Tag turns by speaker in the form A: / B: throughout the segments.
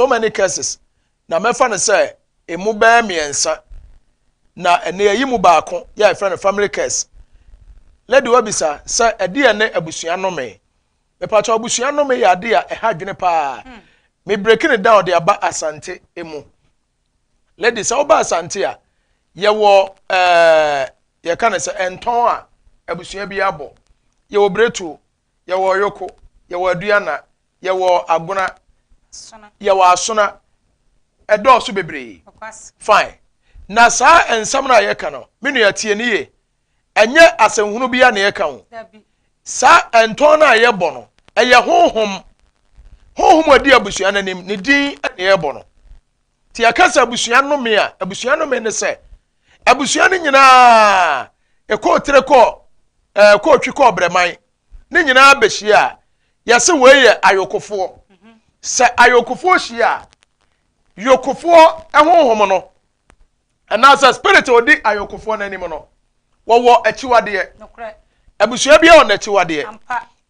A: so many curses, na mɛfa no sɛ emu bɛyɛ mmiɛnsa, na ɛnɛ yɛyi mu baako yɛ a yɛfrɛ no family curse. Lady, wabisa sɛ ɛdeɛ ne abusua nnome. Mepatwa, abusua nnome yɛ ade a ɛha adwene paa. Me breaking it down de aba Asante emu. Lady, sɛ woba Asante a, yɛwɔ yɛka no sɛ ɛntɔn a abusua bi abɔ. Yɛwɔ Biretuo, yɛwɔ Ɔyoko, yɛwɔ Aduana, yɛwɔ Agona, yɛwɔ Asona, ɛdɔɔso bebree. Fine. Na saa nsɛm no a yɛka no, me nua, tie ne yie, ɛnyɛ asɛnhunu bi a na yɛka ho. Saa ɛntɔn no a yɛbɔ no, ɛyɛ honhom, honhom a ɔdi abusua no anim ne din na yɛbɔ no. Nti yɛka sɛ abusua nnome a, abusua nnome ne sɛ abusua no nyinaa ɛkɔɔ tire kɔɔ kɔɔ twi kɔɔ brɛman ne nyinaa bɛhyia a, yɛse wei yɛ ayokofoɔ. Sɛ ayokofoɔ hyia a, yokofoɔ honhom no anaasɛ spirit a ɔdi ayokofoɔ no anim no, wɔwɔ akyiwadeɛ. Abusua bi wɔ n'akyiwadeɛ.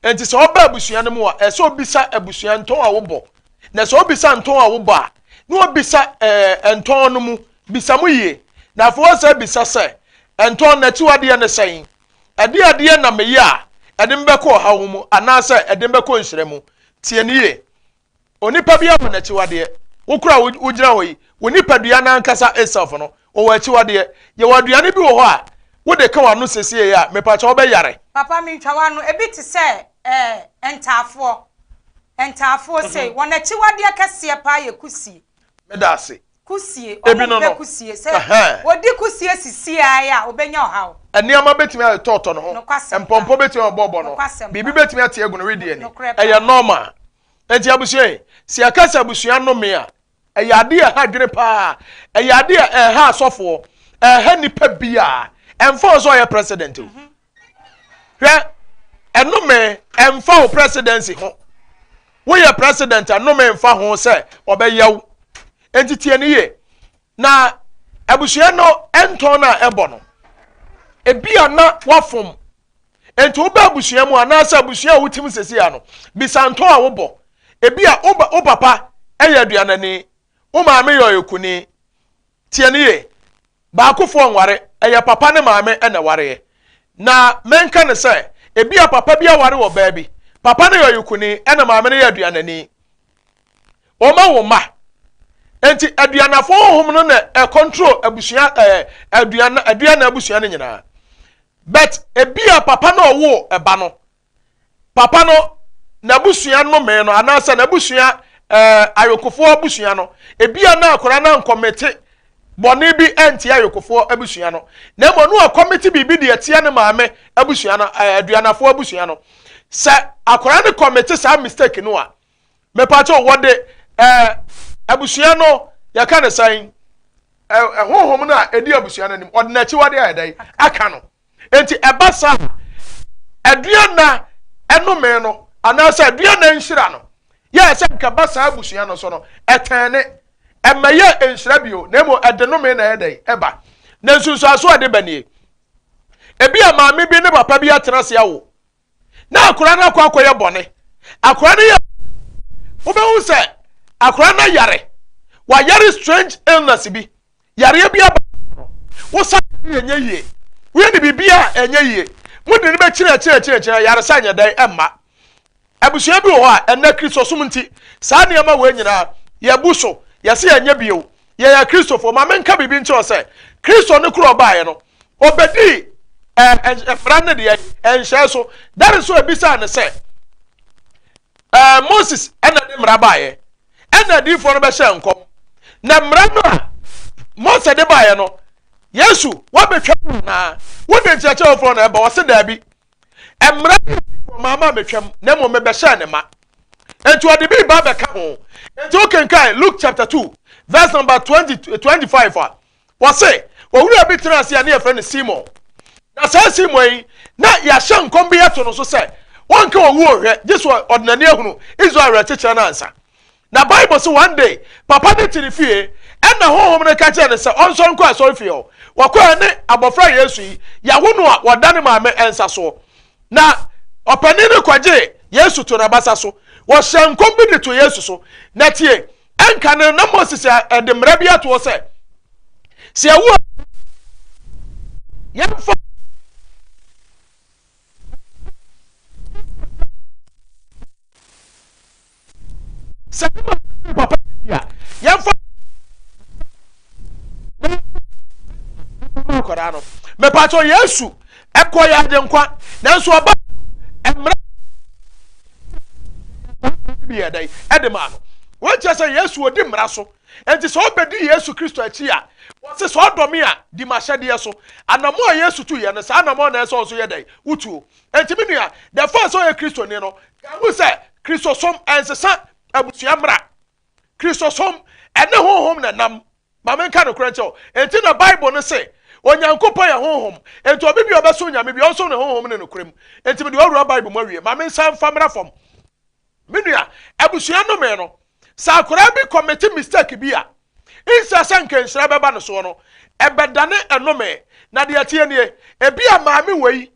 A: Nti sɛ ɔba abusua no mu a, ɛsɛ obisa abusua ntɔn a wobɔ. Na sɛ obisa ntɔn a wobɔ a, na obisa ntɔn no mu bisa mu yie. Na afei wɔsɛ bisa sɛ ntɔn n'akyiwadeɛ ne sɛn, ɛde adeɛ na meyɛ a ɛde mbɛkɔ ɔhaw mu anaasɛ ɛde mbɛkɔ nhyira mu. Tie ne yie, onipa bi wɔ n'akyiwadeɛ. Wokura wogyina hɔ yi, wo nipadua n'ankasa itself no wɔwɔ akyiwadeɛ. Yɛwɔ aduane bi wɔ hɔ a wode ka w'ano sesie a, mepakyɛ, wobɛyare.
B: Papa, mi ntwa w'ano. Ebi te sɛ ntaafoɔ sei, wɔn akyiwadeɛ kɛseɛ paa yɛ kusie.
A: Meda ase.
B: Kusie.
A: Ebi
B: ɔmo
A: no
B: pɛ
A: no.
B: kusie sɛ wɔdi kusie sisi a, obenya ɔhaw.
A: Nneɛma bɛtumi ayɛ tɔɔtɔ ne ho.
B: Nokwasɛm.
A: Mpɔmpɔ bɛtumi abɔbɔ no.
B: Nokwasɛm.
A: Biribi bɛtumi ate agu no wedeɛ ni.
B: Nokorɛ paa.
A: Ɛyɛ normal. Nti abusua yi, sɛ yɛka sɛ abusua nnome a, ɛyɛ ade a ɛha adwene paa, ɛyɛ ade a ɛha asɔfoɔ, ɛha nipa biara. Ɛmfa wo sɛ ɔyɛ president o. Hwɛ, ɛnome ɛmfa wo presidency ho. Woyɛ president a, nnome mfa ho sɛ ɔbɛyɛ wo. Nti tie ne yie, na abusua no ɛntɔn no a ɛbɔ no, ebi a na wafom. Nti woba abusua mu anaasɛ abusua a wotim sisi ano, bisa ntɔn a wobɔ. Ebi a wo papa ɛyɛ aduanani, wo maame yɛ ɔyɛkuni. Tie ne yie, baakofoɔ nware, ɛyɛ papa ne maame ɛna wareɛ. Na menka ne sɛ ebi a papa bi aware wɔ baa bi, papa no yɛ ɔyɛkuni ɛna maame no yɛ aduanani. Wɔma wo ma nti aduanafoɔ honhom no na ɛcontrol abusua, aduana abusua no nyinaa. But ebi a papa no ɔwo ɛba no, papa no n'abusua nnome no anaasɛ n'abusua ayokofoɔ abusua no, ebi a na akwadaa na nkɔmete bɔne bi ɛnte ayokofoɔ abusua no, na mmom no akɔmete biribi deɛ ɛteɛ ne maame abusua no, aduanafoɔ abusua no. Sɛ akwadaa no kɔmete saa mistake no a, mepatɛ wɔde abusua no, yɛka ne sɛn, ɛhohom no a ɛdi abusua no anim, ɔde n'akyiwade ayɛ dɛn aka no. Nti ɛba saa, aduana ɛnome no anaasɛ aduana nhyira no yɛ sɛ nka ba saa abusua no so no, ɛtɛn ne ɛmɛyɛ nhyira bio, na mmom ɛde nome na ɛyɛ dɛn ɛba. Na nsunsuanso a ɛde ba nie: ebi a maame bi ne papa bi atena ase awo na akwadaa no akɔ akɔyɛ bɔne. Akwadaa no yɛ, wobɛhu sɛ akwadaa no yare, wayare strange illness bi, yareɛ bi aba, wosa yɛ nyɛ yie, woyɛ ne biribi a ɛnyɛ yie, mode no bɛkyerɛ kyerɛ kyerɛ kyerɛ, yaresa nyɛ dɛn ɛmma. Abusua bi wɔ hɔ a ɛnɛ Kristosom nti saa nneɛma wɔ nyinaa yɛbu so, yɛsɛ yɛnyɛ bio, yɛyɛ Kristofoɔ. Ma menka biribi nkyerɛ sɛ Kristo no koro ɔbaeɛ no, ɔbɛdii mmara no deɛ ɛnhyɛ so. That is so ebisaa ne sɛ Moses ɛna de mmara baeɛ, ɛna adiifoɔ no bɛhyɛ nkɔm, na mmara no a Mose de baeɛ no, Yesu wabɛtwa mu anaa wode nkyerɛkyerɛ foforɔ na ɛba? Wɔse daabi, mmara no adiifoɔ maama mɛtwam, na mmom mebɛhyɛɛ ne ma. Nti ɔde bi ba bɛka ho. Nti wokenkan Luke chapter 2 verse number 20 25 a, wɔse owura bi tena ase a ne yɛfrɛ no Simon. Na saa Simon yi na yɛahyɛ nkɔm bi ato no so sɛ wɔnka owu ɔhwɛ gye so ɔde n'ani ahunu Israel werɛkyekyerɛ no ansa. Na Bible sɛ one day papa ne te ne fie, ɛna honhom no ka kyerɛ no sɛ ɔnsɔre nkɔ asɔre fie hɔ. Wɔkɔɛ ne abɔfra Yesu yi yɛawo no a wɔda ne maame nsa soɔ, na ɔpanin no kɔgye Yesu to n'abasa so, wɔhyɛ nkɔm bi de to Yesu so. Na tie. Ɛnka no na Moses ɛde mmara bi atoɔ sɛ, sɛ ɛwo yɛmfa sɛ ne maame ne papa bi a yɛmfa akwadaa no mepatɔ Yesu ɛkɔ yɛ agyenkwa nanso ɔba mmerɛ bi yɛ dɛn ɛde maa no wɔn kyerɛ sɛ Yesu odi mmara so nti sɛ ɔbɛdi Yesu Kristo akyi a wɔsi sɛ ɔdɔ mi a di ma ahyɛdeɛ so anamɔ a Yesu tu yɛ no saa anamɔ na ɛsɛ ɔnso yɛ dɛn wotuo. Enti me nua, the fact sɛ ɔyɛ Kristoni no, ɛhu sɛ Kristosom ɛnsesa abusua mmara. Kristosom ɛne honhom na ɛnam. Ma menka nokorɛ nkyerɛ wo. Enti na Bible no se, Onyankopɔn yɛ honhom. Enti obi bi a ɔbɛsom Nyame bi, ɔnsom no honhom ne nokorɛ mu. Enti mede wawura Bible mu awie. Ma mensan mfa mmra fam. Me nua, abusua nnome no, sɛ akwadaa bi kɔmete mistake bi a, nhyɛ sɛ nka nhyira bɛba ne soɔ no, ɛbɛdane nnome. Na deɛ ɛteɛ nie, ebia maame wei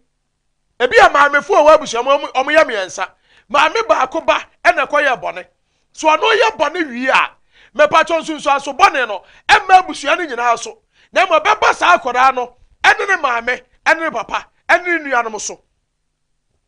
A: Ebia maamefo a wɔwɔ abusua mu wɔyɛ mmiɛnsa. Maame baako ba na ɛkɔyɛɛ bɔne. So ɔno yɛ bɔne wie a, mepatwɔ nsunsuanso bɔne no mma abusua no nyinaa so, na mmom ɛbɛba saa akwadaa no ne ne maame ne ne papa ne ne nuanom so.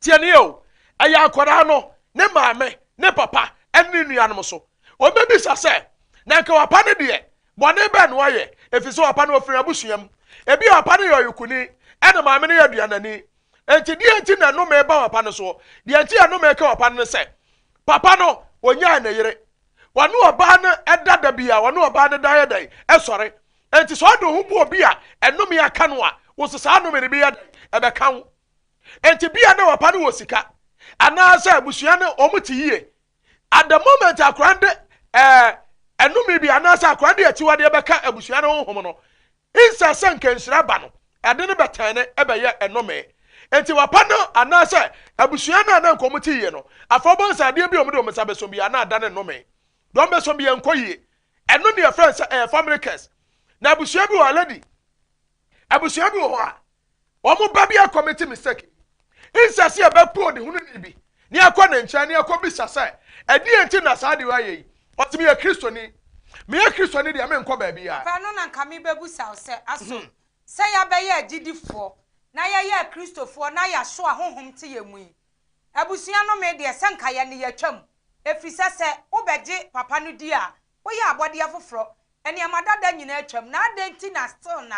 A: Tie nie o, ɛyɛ akwadaa no ne maame ne papa ne ne nuanom so. Wɔbɛbisa sɛ, na nka wapa no deɛ, Bɔne bɛn na wayɛ? Efisɛ ɔpa no ofiri abusua mu. Ebia ɔpa no yɛ ɔyokuni, ɛna maame no yɛ aduanani. Enti deɛn nti na nnome ba ɔpa no soɔ? Deɛ nti a nnome ka ɔpa no ne sɛ, papa no, ɔnyae ne yere. Ɔne ɔbaa no da da bi a, ɔne ɔbaa no da yɛ dɛn? Ɛsɔre. Enti sɛ ɔde ho bu obi a nnome aka no a, wo nso saa nnome no bi yɛ dɛn? Ɛbɛka wo. Enti bia na ɔpa no wɔ sika, anaasɛ abusua no wɔn te yie. At the moment akwadaa no de ɛɛ ɛnome bi anaasɛ akwadaa no de akyiwadeɛ bɛka abusua no honhom no, nsa sɛ nkanhyira ba no, ɛde no bɛtɛn ne ɛbɛyɛ ɛnome. Nti wapa no anaasɛ abusua no a na nka wɔn te yie no, afɔ bɔ nsa adeɛ bi a wɔn de wɔn nsa bɛsɔm bi a na ada ne nnome. Deɛ wɔn bɛsɔm bi ɛnkɔ yie. Ɛno ne yɛfrɛ no sɛ ɛyɛ family curse. Na abusua bi wɔ lady, abusua bi wɔ hɔ a Wɔn ba bi akɔmete mistake bi. Nsɛ sɛ yɛbɛpo ɔdehununi bi na yɛakɔ ne nkyɛn na yɛakɔbisa sɛ, ɛdeɛn nti na saa adeɛ ayɛ yi? Ɔse meyɛ Kristoni. Meyɛ Kristoni deɛ menkɔ baabiara.
B: Papa, ɛno na nka mebɛbusa wo sɛ, aso sɛ yɛabɛyɛ agyidifoɔ na yɛyɛ Akristofoɔ na yɛaso a Honhom te yɛn mu yi, abusua nnome deɛ sɛ nka yɛne yɛatwam, ɛfiri sɛ sɛ wobɛgye papa no di a, woyɛ abɔdeɛ foforɔ, nneɛma dada nyinaa atwam, na adɛn nti na still na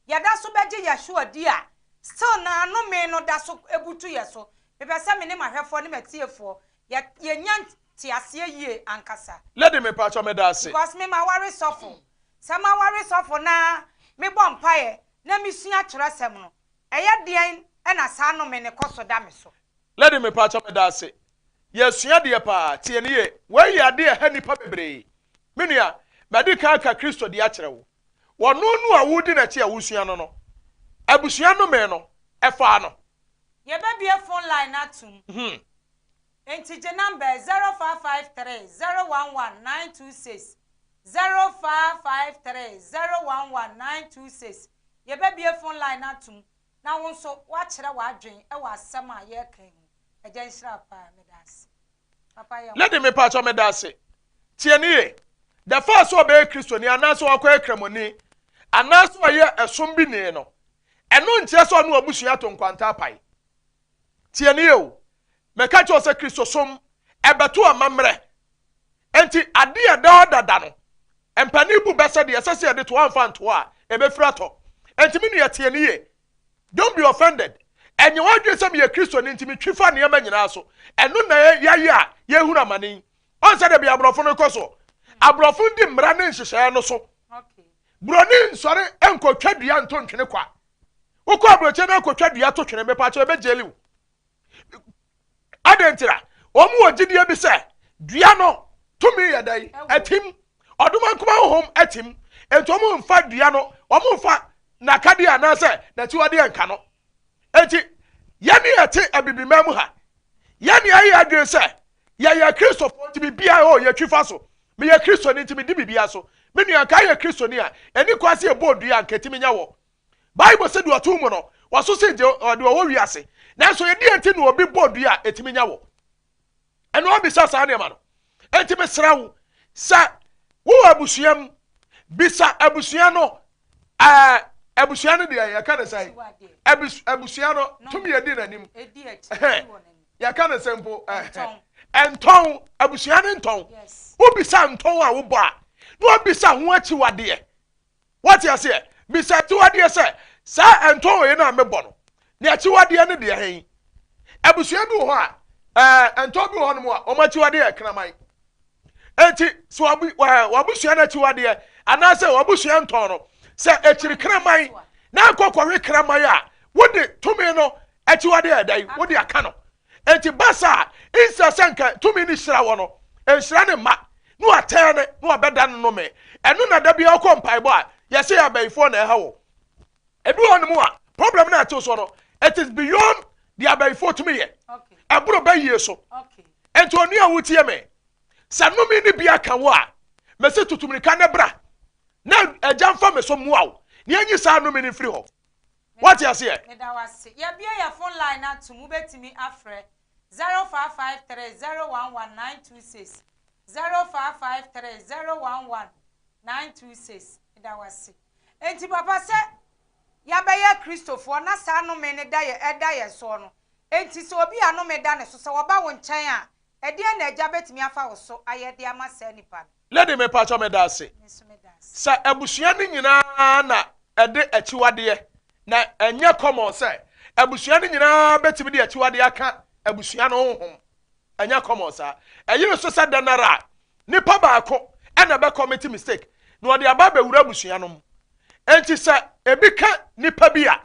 B: Yɛda so bɛgye Yahshua di a, still na nnome no da so butu yɛ so. Mepɛ sɛ me ne m'ahwɛfoɔ ne m'atiefoɔ yɛ yɛnya nteaseɛ yie ankasa.
A: Lady mepakyɛw meda ase.
B: Because me maware sɔfo. Sɛ maware sɔfo na mebɔ mpaeɛ na mesua twerɛsɛm no, ɛyɛ deɛn na saa nnome no kɔ so da me so?
A: Lady mepakyɛw meda ase. Yɛsua adeɛ paa. Tie no yie. Wei yɛ adeɛ a ɛha nnipa bebree. Me nua, madi kan aka Kristo deɛ akyerɛ wo. Ɔno no a woredi n'akyi a wosua no no, abusua nnome no, ɛfaa no.
B: Yɛbɛbue phone line no atom. Enti gye number yi, 0553 011 926, 0553 011 926. Yɛbɛbue phone line no atom na wo nso woakyerɛ w'adwene wɔ asɛm a yɛreka yi ho. Agya nhyira wo paa, meda ase.
A: Lady mepakyɛw meda ase. Tie no ye. The fact sɛ ɔbɛyɛ Kristoni anaasɛ wakɔyɛ Kramoni anaasɛ ɔyɛ ɛsom bi ni no, ɛno nkyerɛ sɛ ɔne w'abusua ato nkwanta apae. Tie no ye o. Meka kyerɛ wo sɛ Kristosom ɛbɛto amammerɛ. Enti ade a ɛda hɔ dada no, mpanin bu bɛ sɛ deɛ ɛsɛ sɛ yɛde to amfa nto a, ɛbɛfiri atɔ. Enti me nua tie no yie. Don't be offended. Ɛnyɛ w'adwene sɛ meyɛ Kristoni nti metwi fa nneɛma nyinaa so. Ɛno na yɛayɛ a yɛhunu amane yi. Ɔn sɛ dabi aborɔfo no kɔ so. Aborɔfo di mmara ne nhyehyɛeɛ no so. Buroni nsɔre nkɔtwa dua nto ntwene kwa. Wokɔ aburokyire na akɔtwa dua to twene mepaakyɛw ɛbɛgyeli wo. Adɛn ntira? Wɔn wɔ gyidie bi sɛ dua no tumi yɛ dɛn? Atim. Ɔdomankoma honhom atim. Enti wɔn mfa dua no, wɔn mfa n'akadeɛ anaasɛ n'akyiwadeɛ nka no. Enti yɛne yɛte abibiman mu ha, yɛne ayɛ adwene sɛ yɛyɛ Kristofoɔ nti biribiara o yɛtwi fa so. Meyɛ Kristoni nti medi biribiara so. Me nua nka yɛ Kristoni a, ɛni kwan sɛ yɛbɔ dua a nka ɛtumi nya wɔ. Bible sɛ deɛ ɔto mu no, wɔso sen deɛ ɔwɔ wiase. Nanso ɛdeɛ nti na obi bɔ dua a ɛtumi nya wɔ? Ɛno abisa saa nneɛma no. Enti mesrɛ wo sɛ Wowɔ abusua mu, bisa abusua no, ɛɛ abusua no deɛ yɛka ne sɛn? Abusua no tumi edi n'anim. Yɛka ne sɛn mpo? Ntɔn, abusua no ntɔn. Wobisa ntɔn a wobɔ a, na wabisa ho akyiwadeɛ. Wate aseɛ? Bisa akyiwadeɛ sɛ, saa ntɔn wei no a mebɔ no, ne akyiwadeɛ ne deɛ he? Abusua bi wɔ hɔ a, ɛɛ ntɔn bi wɔ hɔnom a, wɔn akyiwadeɛ yɛ kraman. Enti, sɛ w'abusua no akyiwadeɛ anaasɛ w'abusua ntɔn no, sɛ akyiri kraman na akɔ kɔwe kraman a, wode tumi no akyiwadeɛ ɛdɛn? Wode aka no. Enti ba saa a, instead sɛ nka tumi no hyira wɔ no, nhyira ne mma, na watɛn ne, na wabɛda no nnome. Ɛno na da biara wokɔ mpaebɔ a, yɛse yɛ abayifoɔ na ɛha wɔ. Ebi wɔ hɔnom a, problem no a ɛte soɔ no, it is beyond deɛ abayifoɔ tumi yɛ. Ɛboro bɛyie so. Enti onua a wotie me, sɛ nnome no bi aka wo a, mese tutu mirika ne bra, na agya mfa me so mmoa wo, na yɛnyi saa nnome no mfiri hɔ. Woate aseɛ?
B: Meda wo ase. Yɛabue yɛn phone line no atom, wobɛtumi afrɛ 0553 011 926, 0553 011 926. Meda wo ase. Enti papa sɛ yɛabɛyɛ Kristofoɔ na saa nnome no da yɛ ɛda yɛn soɔ no, enti sɛ obi a nnome da ne so, sɛ wɔba wo nkyɛn a, ɛdeɛn na Agya bɛtumi afa wo so ayɛ de ama saa nipa no?
A: Lady mepakyɛw meda ase. Sɛ abusua no nyinaa na ɛde akyiwadeɛ na ɛnyɛ common sɛ abusua no nyinaa bɛtumi de akyiwadeɛ aka abusua no honhom. Ɛnyɛ common saa. Ɛyere so sɛ dɛn ara a nipa baako ɛna ɛbɛ commit mistake na ɔde aba abɛwura abusua no mu. Enti sɛ ebi ka nipa bi a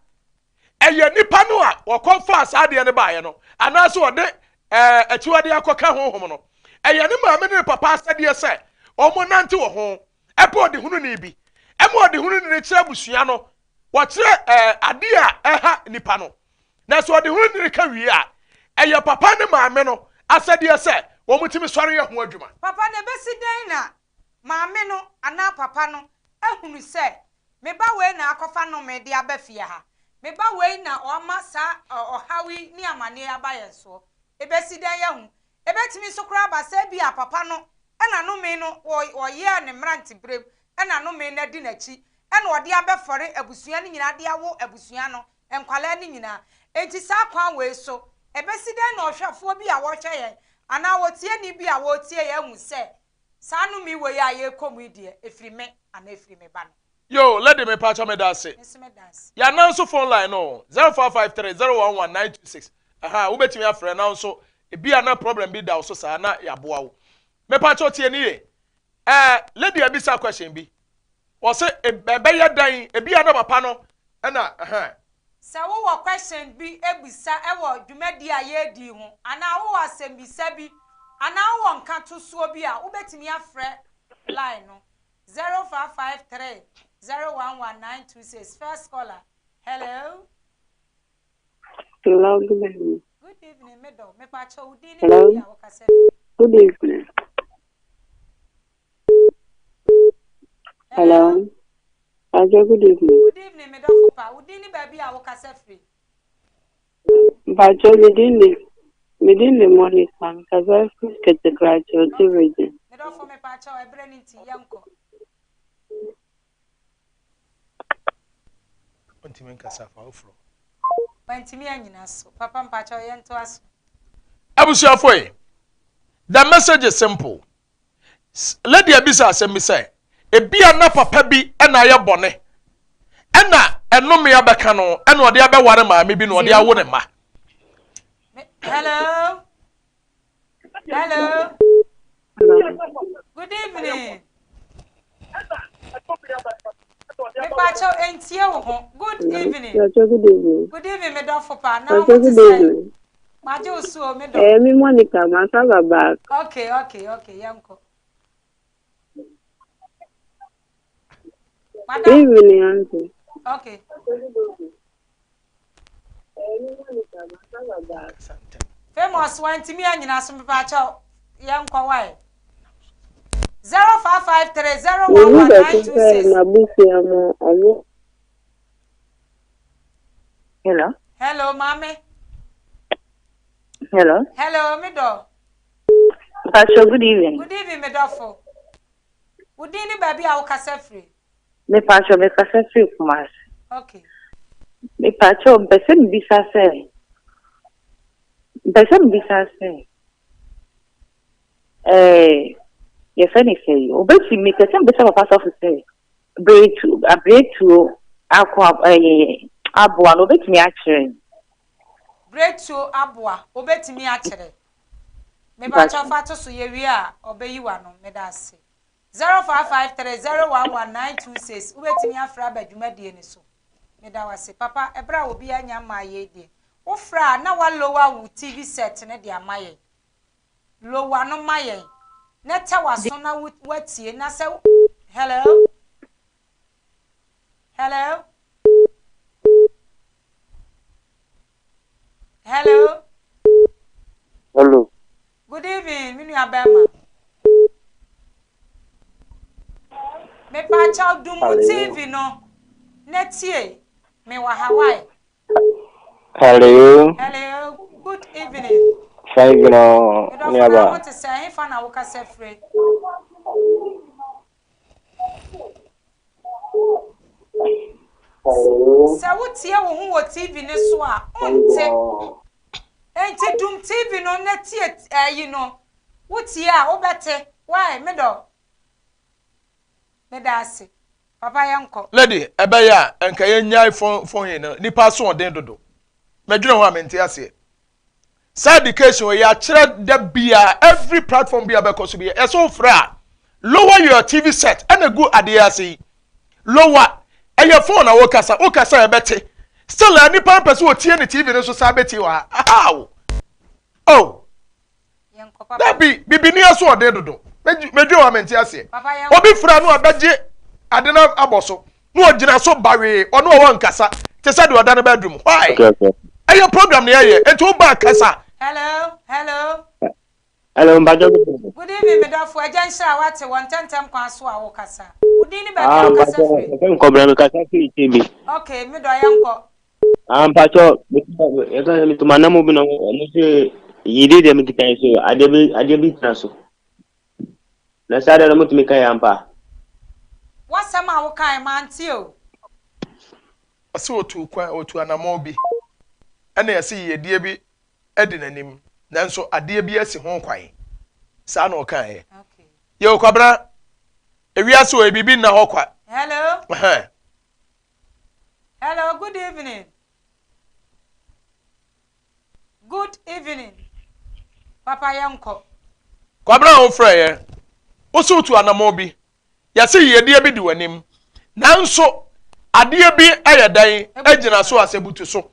A: ɛyɛ nipa no a wɔkɔfaa saa adeɛ no baeɛ no anaasɛ ɔde ɛɛ akyiwadeɛ akɔka honhom no ɛyɛ ne maame ne ne papa asɛdeɛ sɛ wɔn nante wɔ ho ɛpɛ ɔdehununi bi ɛma ɔdehununi no kyerɛ abusua no wɔkyerɛ ɛɛ adeɛ a ɛha nipa no na sɛ ɔdehununi no ka wie a ɛyɛ papa ne maame no asɛdeɛ sɛ wɔn tumi sɔre yɛ ho adwuma.
B: Papa na ebesi dɛn na maame no anaa papa no ahunu sɛ me ba wei na akɔfa nnome de aba fie ha, me ba wei na ɔama saa ɔhaw yi ne amanneɛ yi aba yɛn soɔ. Ɛbɛsi dɛn yɛahu? Ɛbɛtumi nso koraa aba sɛ ebia papa no na nnome no ɔyɛɛ ne mmeranteberem na nnome no adi n'akyi na ɔde abɛfɔre abusua no nyinaa de awo abusua no nkwadaa no nyinaa. Enti saa kwan wei so, ɛbɛsi dɛn na ɔhwɛfoɔ bi a ɔrehwɛ yɛn anaa otieni bi a ɔretie yɛn ahu sɛ Saa nnome wei a yɛrekɔ mu yi deɛ, ɛfiri me anaa ɛfiri me ba no?
A: Yoo lady me pakyɛ me dase.
B: Me nso me dase.
A: Yɛ ananso phone line no o 0553 011 926 ɛhaa wobɛtumi afrɛ nanso ebia na problem bi da wo so saa na yɛaboa wo. Me pakyɛ tie ne ye ɛɛ lady abisa question bi wɔse ɛbɛyɛ dɛn ebia na papa no ɛna ɛhɛn.
B: Sɛ wowɔ question bi bisa wɔ dwumadie a yɛredi yi ho anaa wowɔ asɛmbisa bi anaa wowɔ nkatosoɔ bi a, wobɛtumi afrɛ line no 0553 011926. First caller, hello.
C: Hello, good evening.
B: Good evening, me dɔ. Mepakyɛ wo din ne
C: Hello.
B: baabi a wokasa fi.
C: Good evening. Hello. Ajo, good evening.
B: Good evening, me dɔfo pa. Wo din ne baabi a wokasa firi.
C: Mpacho, me din ne me din ne Monica. Mekasa firi Ketekrachi, Oti region.
B: Me dɔfo mepakyɛ ɛberɛ no nti yɛnkɔ.
A: Ɔntumi nkasa fa foforɔ.
B: Wantumi anyina so. Papa mpakyɛ yɛntoa so.
A: Abusuafo yi, the message is simple. Lady abisa asɛm bi sɛ, ebia na papa bi na ayɛ bɔne ɛna ɛnome abɛka no ɛna ɔde abɛware maame bi na ɔde awo ne mma.
B: Hello. Hello. Good evening. Mepakyɛw entie wo ho. Good evening.
C: Good evening.
B: Good evening, me dɔfo pa. Na wo te sɛ. Magye wo so o, me dɔ.
C: Eh, me Monica, masaba back.
B: Okay, okay, okay, yɛnkɔ.
C: Madam. Evening, auntie.
B: Okay. Famous wantumi anyina so mepakyɛw yɛnkɔ wae. 0553 011 926.
C: N'abusua mu ɔmo. Hello.
B: Hello, maame.
C: Hello.
B: Hello, me dɔ.
C: Pastor, good evening.
B: Good evening, me dɔfo. Wo din ne baabi a wokasa firi?
C: Mepakyɛw mekasa firi Kumasi.
B: Okay.
C: Mepakyɛw mpɛ sɛ mebisa sɛ mpɛ sɛ mebisa sɛ ɛɛ yɛfɛ ne sɛ yi obetumi mepɛ sɛ mebisa papa sɔfo sɛ beretu aberetuo akɔ ɛyɛ aboa no obetumi akyerɛ.
B: Beretuo aboa obetumi akyerɛ. Mepakyɛw fa to so yɛwie a ɔbɛyi w'ano meda ase. 0553 011 926 wobɛtumi afrɛ aba dwumadie no so. Meda wo ase papa ɛberɛ a obiara nya mmaa yei deɛ wofrɛ a na wa lower wo TV set no de ama yɛn. Lower no ma yɛn na tɛ w'aso na woatie na sɛ hello hello hello.
D: Hello.
B: Good evening, me nua bɛrima. Mepakyɛw dum wo TV no na tie me wɔ Hawaii.
D: Hello.
B: Hello, good evening.
D: Fine evening,
B: Medɔfo na ho te sɛ ɛhefa na wokasa firi? Sɛ wotie wo ho wɔ TV no so a, wonte. Enti dum TV no na tie ayi no. Wotie a, wobɛte. Why, me dɔ? Meda ase. Papa yɛnkɔ.
A: Lady, ɛbɛyɛ a nka yɛnnyae phone phone yi no. Nipa asoɔden dodo. Mɛdwene ho a mente aseɛ. Saa education wɔ yɛakyerɛ da bia every platform bi a bɛkɔ so bi ɛsɛ wofrɛ a lower your TV set ɛna gu adeɛ ase yi lower ɛyɛ phone na wokasa wokasa ɛbɛte still a nipa mpɛ sɛ ɔtie ne TV no so saa bɛtie wɔ ha how oh Dabi, bibini asoɔden dodo. Medwe wa mente aseɛ. Obi fira no abɛgye ade no abɔ so na ɔgyina so bawee ɔno ɔwɔ nkasa te sɛ deɛ ɔda no bedroom. Why? Ɛyɛ program na yɛyɛ nti wo ba kasa.
B: Hello, hello.
D: Hello, mpakyɛ
B: good evening. Good evening, medɔfo. Agya nhyira wate wɔ ntɛntɛm kwan so a wokasa. Wo din ne baabi a wokasa firi?
D: Ah, mpakyɛ nkɔbra mekasa firi TV.
B: Okay, medɔ yɛnkɔ.
D: Ah, mpakyɛ yɛka sɛ metoma nam bi na ɔmo sɛ yide deɛ mekita yi so adeɛ bi adeɛ bi tena so na saa deɛ no motumi ka yɛ ampa.
B: W'asɛm a wokae mante o.
A: Ɔse otuu kwan otuu anamɔn bi ɛna yɛse yiyedie bi adi n'anim nanso adeɛ bi asi ho kwan saa na ɔkaeɛ. Yɛwɔ Kwabena ewiase wɔ biribi nna hɔ kwa.
B: Hello. Hello, good evening. Good evening. Papa yɛnkɔ.
A: Kwabena a wofrɛ yɛ, wo so wotu anammɔn bi. Yɛse yiedie bi di w'anim. Nanso adeɛ bi yɛ dɛn agyina so asɛ butu so.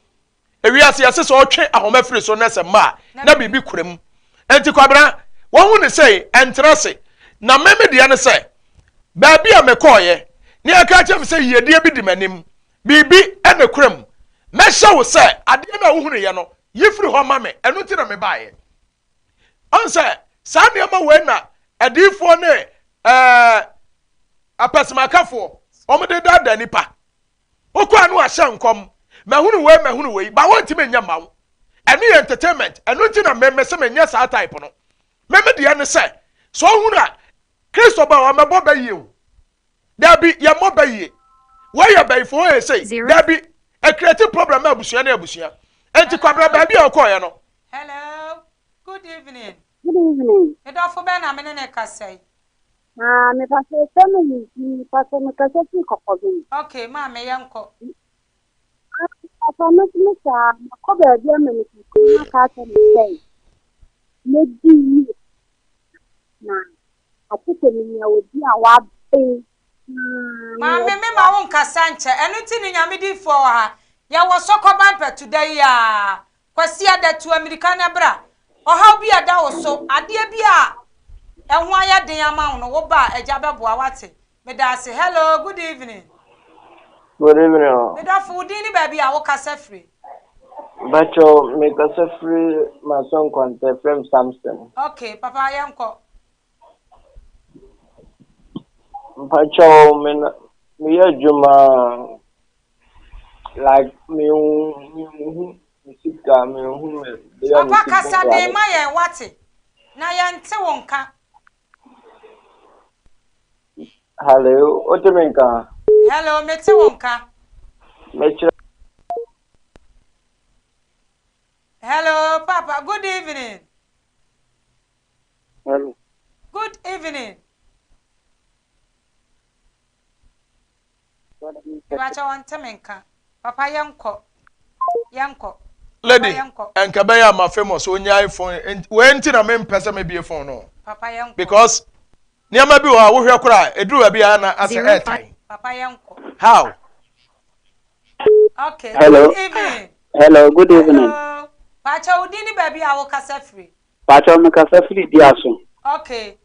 A: Ewiase yɛse sɛ ɔtwe ahoma firi so na sɛ mma a, na biribi kura mu. Enti Kwabena, wahu ne sei, ɛntena ase. Na me me deɛ ne sɛ, baabi a mekɔɔeɛ, ne aka akyerɛ me sɛ yiedie bi di m'anim, biribi na ɛkura mu. Mɛhyɛ wo sɛ adeɛ no a wohunuiɛ no, yi firi hɔ ma me, ɛno nti na mebaeɛ. Ɔn sɛ saa nneɛma wei na adiyifoɔ ne ɛɛ apɛsɛmakafoɔ wɔn de daadaa nipa. Wokɔ a na wahyɛ nkɔm, mahunu wei mahunu wei, ba wɔntumi nyɛ mma wo. Ɛno yɛ entertainment, ɛno nti na me mese menyɛ saa type no. Me me deɛ ne sɛ, sɛ ɔhunu a, Kristo ba wɔmɛbɔ bɛ yie o. Dabi, yɛmmɔ bɛ yie. Wei yɛ bɛyifo, wei yɛ sei. Dabi, ɛcreate problem ma abusua ne abusua. Enti kwabra baabi a ɔkɔɔeɛ no.
B: Hello, good evening.
E: Good evening.
B: Me dɔfo bɛn na me ne ne kasa yi?
E: Ah, me pa sɛ sɛ me me pa sɛ me kasa fi kɔkɔben.
B: Okay, maame yɛn kɔ.
E: Ah, papa me me saa me kɔ baabi ama me kɔ na ka kyerɛ me sɛ me di yie na ate sɛ me nya obi a waben
B: Maame me ma wo nkasa nkyɛ ɛno nti ne nyame difoɔ wɔ ha yɛwɔ sɔkɔban pɛtuda yi aa Kwasiada tu amirika na bra. Ɔhaw bi a ɛda wo so, adeɛ bi a ɛho ayɛ den ama wo no, wo ba a, Agya bɛboa, woate? Meda ase. Hello, good evening.
D: Good evening. o.
B: Me dɔfo, wo din ne baabi a wokasa firi?
D: Mpakyɛw, mekasa firi Maso Nkwanta, frɛ me Samson.
B: Okay, papa yɛnkɔ.
D: Mpakyɛw, me na meyɛ adwuma Like menhu me sika, menhu me bea
B: me Papa kasa den ma yɛn wate na yɛnte wo nka.
F: Hello, wote me nka?
B: Hello, mete wo nka.
F: Mekyerɛ.
B: Hello, Papa. Good evening.
F: Hello.
B: Good evening. Mepakyɛ wɔnte me nka. Papa yɛnkɔ. Yɛnkɔ.
A: Lady, nka bɛyɛ ama famous onyae phone. Wei nti na mempɛ sɛ mebie phone no.
B: Papa yɛnkɔ.
A: Because nneɛma bi wɔ hɔ a wohwɛ koraa ɛduru baabi a na asɛ ɛɛtan.
B: Papa yɛnkɔ.
A: How?
B: Okay.
F: Hello.
B: Good evening.
F: Hello, good evening.
B: Hello. Pakyɛ wo din ne baabi a wokasa firi.
F: Pakyɛ mekasa firi Diaso.
B: Okay.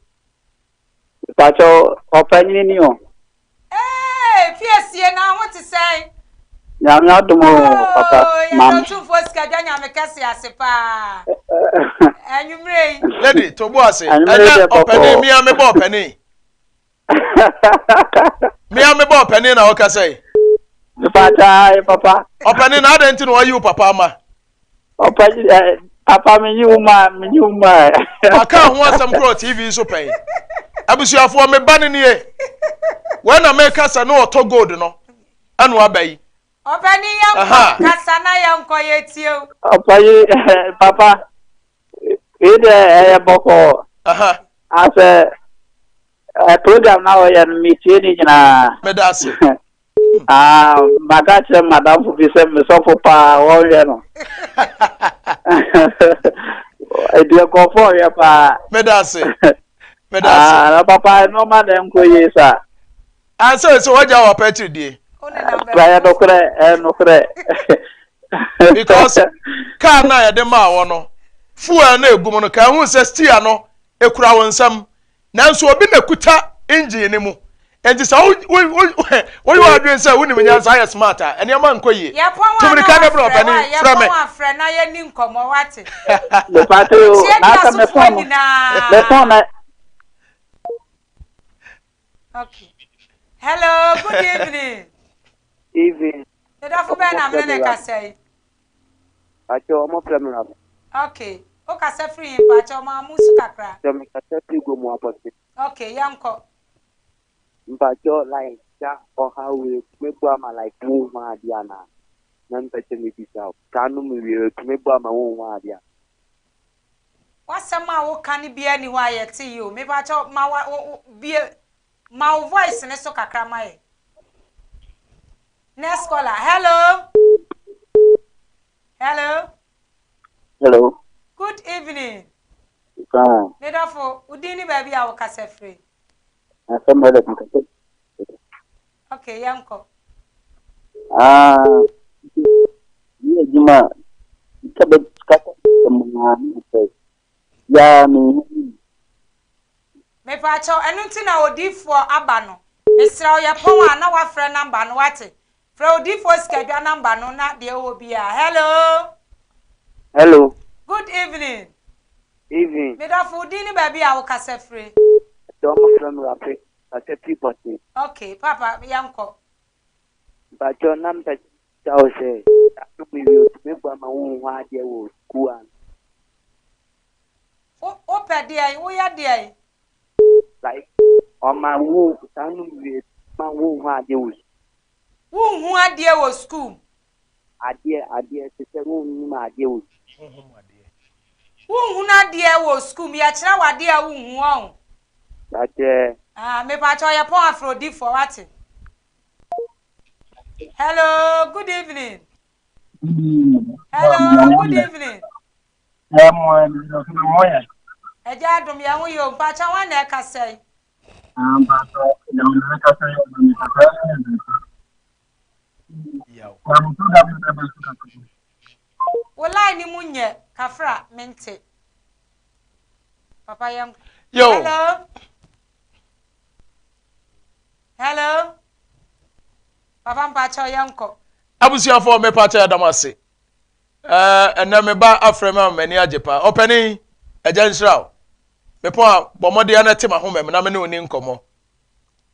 F: Pakyɛ ɔpanyini ni o.
B: Ee, fiesie na ho te sɛn?
F: Nyame adom o papa.
B: Oh, yɛda Otumfoɔ Sikadwa Nyame kɛse ase paa. Anwummerɛ yi.
A: Lady, to bo ase. Ɛnyɛ ɔpanin, mia mebɔ ɔpanin. Mia mebɔ ɔpanin na ɔkasa yi.
F: Papa, papa.
A: Ɔpanin na adɛn nti na wayi wo papa ama?
F: Ɔpanyin ɛ papa mi nyi wo ma mi nyi wo ma.
A: Maka ho asɛm korɔ TV so pɛn. Abusuafoɔ me ba no nie. Wei na meka sɛ ne ɔtɔ gold no ɛna waba yi.
B: Ɔpanyin yɛn kɔ kasa na yɛn kɔ yɛ tie o.
F: Ɔpanyin papa wei deɛ ɛyɛ bɔkɔɔ. Asɛ program na ɔyɛ no metie ne nyinaa.
A: Meda ase.
F: Ah, maka kyerɛ madamfo bi sɛ mesɔfo paa wɔnhwɛ no. Ɛdeɛ nkurɔfoɔ ɔhwɛ paa.
A: Meda ase. Meda ase.
F: Ah, na papa nneɛma na nkɔ yie saa.
A: Ansɛ sɛ wagya wɔ apɛ akyiri die.
F: Ɛyɛ nokorɛ, ɛyɛ nokorɛ.
A: Because kaa no a yɛde maa wɔ no, fuel no egu mu no, ka ehu sɛ steer no ekura wo nsam. Nanso obi na kuta engine no mu. Enti sɛ woyɛ w'adwene sɛ wonim nyansa ayɛ smart a, nneɛma nkɔ yie. Tu mmirika na bra ɔpanin, frɛ me.
B: Yɛpɔn a frɛ na yɛni nkɔmmɔ wate.
F: Mepate o,
B: Tie
F: na aka me
B: diasofoɔ
F: phone no.
B: nyinaa.
F: Me phone na
B: Okay. Hello, good evening.
F: Evening.
B: Medafo bɛn na mene ne kasa yi?
F: Pakyɛ ɔmo frɛ me Rafa.
B: Okay. Wo kasa firi he mpakyɛ ɔmo amu so kakra.
F: Sɛ me kasa firi Gomu Apɔse.
B: Okay, yɛnkɔ.
F: Mpakyɛ like sa ɔhaw wei etumi bɔ ama like wo nhu adeɛ anaa? Na mpɛ sɛ me bisa wo. Saa nom wie etumi bɔ ama wo nhu adeɛ anaa?
B: W'asɛm a woka no biara nni hɔ a yɛte yi o. Mepakyɛ ma wa wo bie ma wo voice no so kakra ma yɛ. Next caller. Hello. Hello.
F: Hello.
B: Good evening.
F: Fine.
B: Me dɔfo, wo din ne baabi a wokasa firi?
F: Asɛm bɛ dɛ kasa.
B: Okay, yɛnkɔ.
F: Ah, yi adwuma a, sika bɛ sika kɔ mu na ne sɛ ya me hu.
B: Mepaakyɛw, ɛno nti na odiifoɔ aba no. Mesrɛ wo yɛpɔn a na wafrɛ number no wate. Frɛ odiifoɔ sikadwa number no na deɛ ɛwɔ biara. Hello.
F: Hello.
B: Good evening.
F: Evening.
B: Me dɔfo wo din ne baabi a wo kasa firi.
F: Ɛsɛ ɔmo frɛ me Rafe, kasa firi Bɔte.
B: Okay, papa yɛnkɔ.
F: Mpakyɛw na mpɛ sɛ wo sɛ saa no mu wie otumi boa ma wo nhu adeɛ wɔ sukuu ana.
B: Wo wopɛ deɛn, woyɛ deɛn?
F: Like ɔma wo saa no mu wie ma wo nhu adeɛ wɔ sukuu.
B: Wonhu adeɛ wɔ sukuu mu.
F: Adeɛ adeɛ te sɛ wonnim adeɛ wɔ sukuu.
B: Wonhunu adeɛ wɔ sukuu mu yɛkyerɛ wo adeɛ a wonhu ɔho.
F: Pakyɛ.
B: Ah mepakyɛ ɔyɛ pɔn afrodifoɔ wate. Hello good evening. Hello good evening. Ɛgya adom yɛn ho yɛ o mpakyɛ wɔn na ɛkasa yi. Wo line ni mu nyɛ kafra mente. Papa yɛn.
A: Yo.
B: Hello. Hello. Papa mpakyɛ yɛn kɔ.
A: Abusuafoɔ mepakyɛ yɛda mo ase. Ɛnɛ me ba afrɛ me ama m'ani agye paa. Ɔpanin, agya nhyira wo. Mepɔn a, bɔ mmɔden na te m'ahoma mu na me ne wo ni nkɔmmɔ.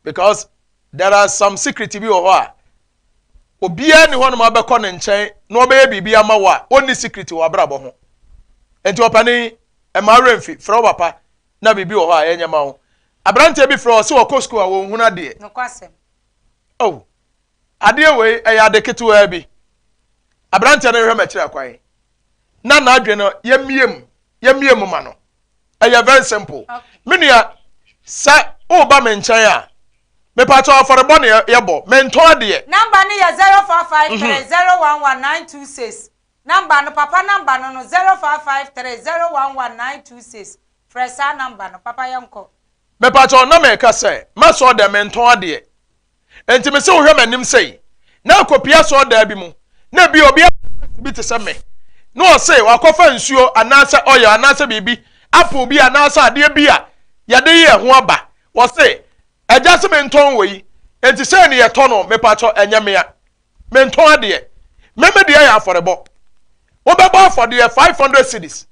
A: Because there are some secret bi wɔ hɔ a, obiara ni hɔnom abɛkɔ ne nkyɛn na ɔbɛyɛ biribi ama wo a, ɔnni secret wɔ abrabɔ ho. Nti ɔpanin, ɛma awerɛ mfi, frɛ wo papa na biribi wɔ hɔ a ɛnyɛ ma wo. Aberanteɛ bi frɛ ɔse ɔkɔ sukuu a wɔnhunu adeɛ.
B: Nokwasɛm.
A: Oh, adeɛ wei ɛyɛ ade ketewaa bi. Aberanteɛ no hwɛ m'akyiri akwan. Na n'adwene no yɛmmie mu, yɛmmie mu ma no. Ɛyɛ very simple. Me nua, sɛ woba me nkyɛn a, mepatɔ afɔrebɔ na yɛbɔ, mentɔn adeɛ.
B: Number no yɛ 0553 011 926. Number no, papa number no no, 0553 011 926. Frɛ saa number no. Papa yɛnkɔ.
A: Mepakyɛw na meka sɛ m'asɔr dɛm mentɔn adeɛ enti mese wohwɛ m'anim sei na akɔpie asɔr daa bi mu na ebia obi bi te sɛ me na ɔse wakɔfa nsuo anaasɛ oil anaasɛ biribi apple bi anaasɛ adeɛ bi a yɛde yɛ ho aba wɔse agya se mentɔn wei enti sei ne yɛtɔ no mepakyɛw ɛnyɛ mea mentɔn adeɛ me me deɛ yɛ afɔrebɔ wobɛbɔ afɔdeɛ 500 cedis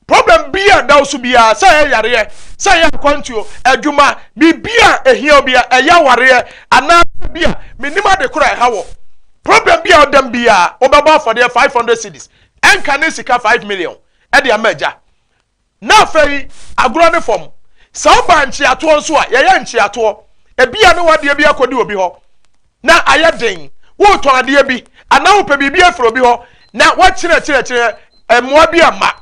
A: Problem bi a ɛda wo so biara, sɛ ɛyɛ yareɛ, sɛ ɛyɛ akwantuo, adwuma, biribi a ɛhia wo biara, ɛyɛ awareɛ, anaa bi a mennim ade korɔ a ɛha wɔ. Problem bi a ɔdam biara, wobɛbɔ afɔdeɛ 500 cedis, ɛnka ne sika 5 million ɛde ama agya. Na afei, agorɔ ne fam. Sɛ woba nkyeatoɔ nso a, yɛyɛ nkyeatoɔ. Ebia ne wadeɛ bi akɔdi obi hɔ. na ayɛ den, woretɔn adeɛ bi anaa wopɛ biribi afiri obi hɔ na woakyerɛkyerɛkyerɛ mmoa bi ama.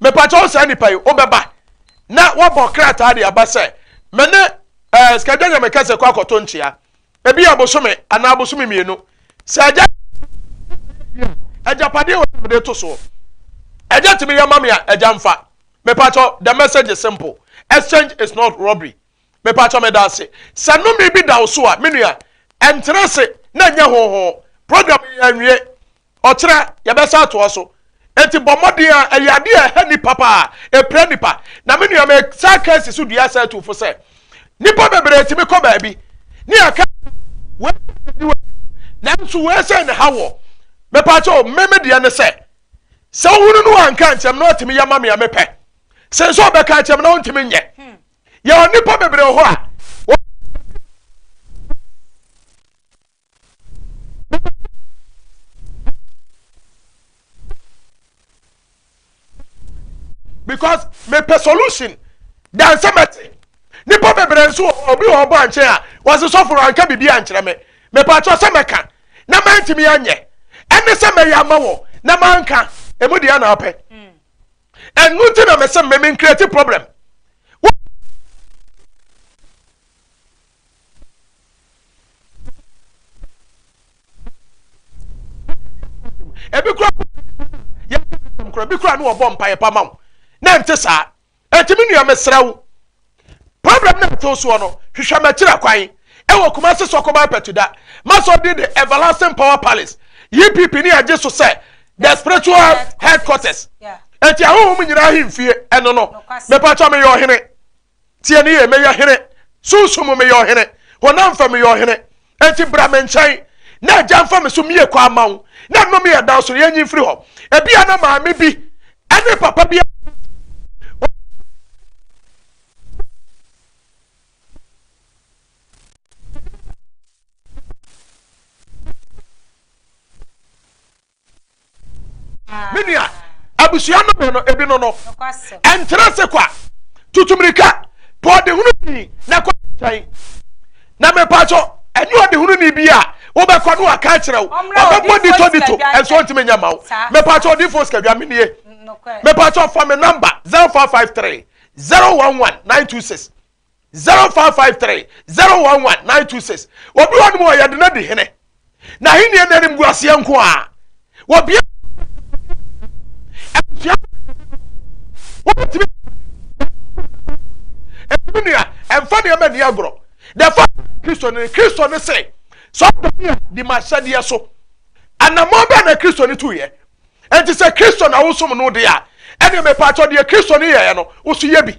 A: Mepakyɛ wo saa nipa yi wobɛba na woabɔ krataa de aba sɛ me ne eh, sikadwa nyame kɛse kɔ akɔto nkyea ebi yɛ bosome anaa bosome mmienu sɛ agya agyapadeɛ wɔ mede to soɔ agya tumi yɛ ma me a agya mfa. Mepakyɛ the message is simple, exchange is not robbery. Mepakyɛw meda ase. Sɛ nnome bi da wo so a, me nua, ɛntena ase na ɛnyɛ hoho. Program yi yɛanwie. Ɔkyerɛ, yɛbɛsan atoa so. Enti bɔ mmɔden a, ɛyɛ ade a ɛha nnipa paa, ɛpira nnipa. Na me nua, mesan ka asi so dua sɛ atu fo sɛ, nnipa bebree tumi kɔ baabi ne yɛka wei sɛ wei, nanso wei sɛ ne ha wɔ. Mepakyɛw, me me deɛ ne sɛ, sɛ wohunu no anka nkyɛm na ɔtumi yɛ ma me a mepɛ. Sɛ nso ɔbɛka akyɛm na ɔntumi nyɛ. Yɛwɔ nnipa bebree wɔ hɔ a because mepɛ solution dan sɛ mɛte nipa bebree nso wɔ hɔ obi wɔ ɔbɔ ankyɛn a wɔsi sɔfo anka biribi ankyerɛ me mepɛ akyerɛ sɛ mɛka na mɛntumi anyɛ ɛne sɛ mɛyɛ ama wɔ na manka emu deɛ na apɛ. Ɛno nti na mese me me create problem. Ebi kura yɛ kura ebi kura no ɔbɔ mpaeɛ pa ma wo na nte saa. Eti me nua mesrɛ wo problem na ɛtew soɔ no hwehwɛ m'akyira kwan ɛwɔ Kumasi Sɔkɔban Pɛtuda masɔ din de Everlasting Power Palace EPP ne agye so sɛ the spiritual headquarters eti ahohom nyinaa ahemfie ɛno no mepatwa meyɛ ɔhene tie ne yie meyɛ hene sunsum mu meyɛ ɔhene honam fam meyɛ ɔhene eti bra me nkyɛn na agya mfa me so mie kɔ ama wo na nnome yɛ dan so yɛnyi mfiri hɔ ebia na maame bi ɛne papa bi Me nua, abusua nnome no, ebi no no. Ɛnkyerɛ se kwa. Tutu mirika, pɛ ɔdehununi na kɔ nkyɛn. Na mepatwɔ, ɛnyɛ ɔdehununi bi a wobɛkɔ no waka akyerɛ wo. Ɔbɛbɔ dito dito, ɛnso ɔntumi nyɛ ma wo. Mepatwɔ odiyifoɔ Sikadwa, menie. Mepatwɔ fa me namba 0553 011 926. 0553 011 926 Obi wɔ nom a yɛde no adi hene na ahenni no animguaseɛ nko a wɔbia abusua wobɛtumi ɛtumi nua ɛmfa nneɛma ni agorɔ the fact kristo ne kristo ne sɛ sɛ ɔdɔ mi a di ma ahyɛdeɛ so anammɔn bɛɛ na kristo ne tuyɛ Enti sɛ Kristo na wosom no de a, ɛnneɛ mepaakyɛw deɛ Kristo no yɛeɛ no, wo so yɛ bi.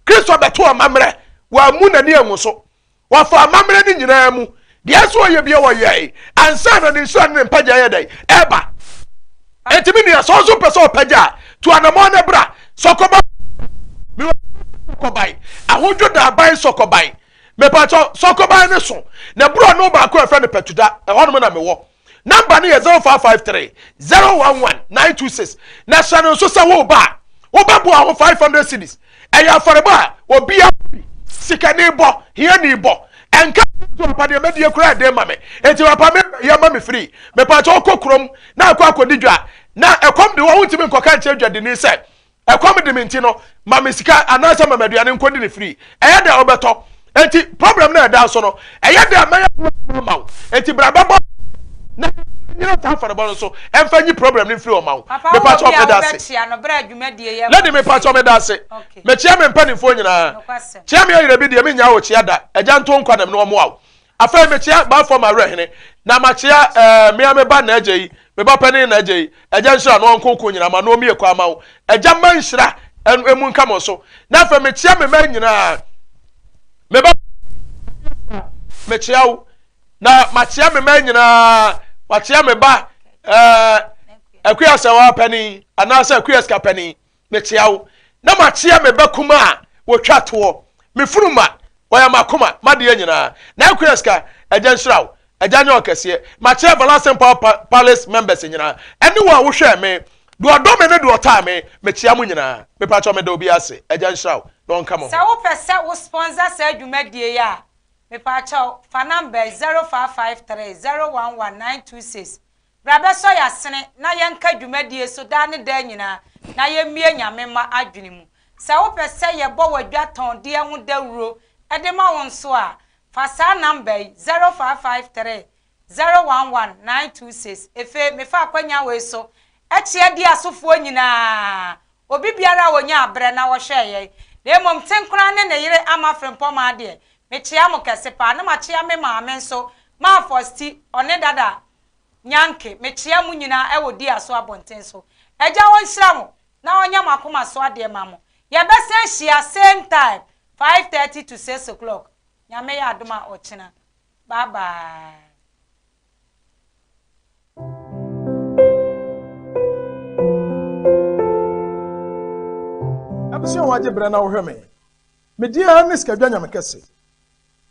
A: Kristo bɛto amammerɛ, wammu n'ani angu so. Wafa amammerɛ no nyinaa mu. Deɛ ɛsɛ ɔyɛ bia ɔyɛe ansa na ne nhyira ne ne mpagya yɛ dɛn? Ɛba. Enti me nua, sɛ wo nso pɛ sɛ ɔpagya a, tu anammɔn na bra. Sɔkɔba mewɔ sɔkɔban, ahodwo daaban sɔkɔban. Mepaakyɛw, sɔkɔban no so, na borɔno baako a ɛfrɛ no Pɛtuda, ɛhɔnom na mewɔ. Number no yɛ 0553 011 926. Na hyɛ no nso sɛ woreba a, wobɛboa ho 500 cedis. Ɛyɛ afɔrebɔ a obiara bi. Sikani bɔ, hiani bɔ, ɛnka nti papa deɛ mɛdie koraa ɛden ma me. Enti papa me yɛ ma me free. Mepaakyɛ wokɔ kurom na akɔ akɔdi dwa na ɛkɔm de wɔ wontumi nkɔka nkyerɛ dwadini sɛ ɛkɔm de me nti no ma me sika anaasɛ ma me aduane nkɔdi ne free. Ɛyɛ dɛ wobɛtɔ. Enti problem no a ɛda so no ɛyɛ dɛ mɛyɛ ma wo. Enti bra bɛbɔ na nyina saa afɔrebɔ no so ɛmfa nyi problem no mfiri hɔ ma wo.
B: Papa wowɔ
A: Mepaakyɛ
B: bi a
A: meda ase.
B: wobɛkyea no berɛ a dwumadie yi
A: Lady
B: ɛkɔ
A: mepaakyɛ meda ase.
B: Okay.
A: Mekyea me mpanimfoɔ nyinaa.
B: Nokwasɛm.
A: Kyea me ayerɛ bi deɛ mennya wo kyea da. Agya nto nkwa nam na ɔmmoa wo. Afei mekyea Baafoɔ Mawerɛhene na makyea eh, mea me ba Naagya yi, me ba panin Naagya yi. Agya nhyira no ɔnko ko nyinaa ma no ɔmmie kwan ma wo. Agya mma nhyira emu nka mo so. Na afei mekyea me mma nyinaa. Me ba mekyea wo. Na makyea me mma nyinaa. Makyea me ba eh, Akua Sɛwa panin anaasɛ Akua Sika panin. Mekyea wo na makyea me ba kumaa a wɔtwa toɔ, me funuma, ɔyɛ m'akoma, m'adeɛ nyinaa. Na Akua Sika, Agya nhyira wo, Agya nyɛ wo kɛseɛ. Makyea Everlasting Power Palace members nyinaa, ɛne wo a wohwɛɛ me, deɛ ɔdɔ me ne deɛ ɔtaa me, mekyea mo nyinaa. Mepakyɛw meda obiara ase. Agya nhyira wo na ɔnka mo
B: Sɛ
A: ho.
B: wopɛ sɛ wo sponsor saa dwumadie yi a, mepaakyɛw fa number yi, 0553 011 926 Bra bɛsɔ yɛn asene na yɛnka dwumadie so daa ne daa nyinaa na yɛmmue Nyame mma adwene mu. Sɛ wopɛ sɛ yɛbɔ w'adwatɔn deɛ ho dawuro de ma wo nso a, fa saa number yi, 0553 011 926. Efei mefa akwanya wei so kyea di asofoɔ nyinaa, obi biara a ɔnyaa berɛ na ɔhwɛɛ yɛn, na mmom Tenkoraa ne ne yere Ama Frimpɔmaa deɛ, mekyea mo kɛse paa, na makyea me maame nso, Maa Fosti, ɔne Dada Nyanke, mekyea mo nyinaa ɛwɔ Diaso abɔnten so. Agya ɔnhyira mo na ɔnyɛ mo akoma so adeɛ ma mo. Yɛbɛsan ahyia same time, 5:30 to 6 o'clock. Nyame yɛ adom a ɔkyena. Bye bye.
A: Abusua wagye brɛ na wohwɛ me. Me din ara ne Sikadwa Nyame Kɛse.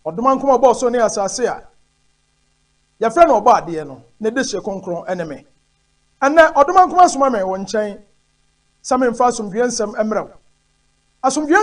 A: Ɔdomankoma ɔbɔɔ soro ne asase a Yɛfrɛ no Ɔbɔadeɛ no, ne dehye kronkron ne me. Ɛnnɛ, Ɔdomankoma asoma me wo nkyɛn sɛ memfa asomdwoeɛ nsɛm mmrɛ wo. Asomdwoeɛ.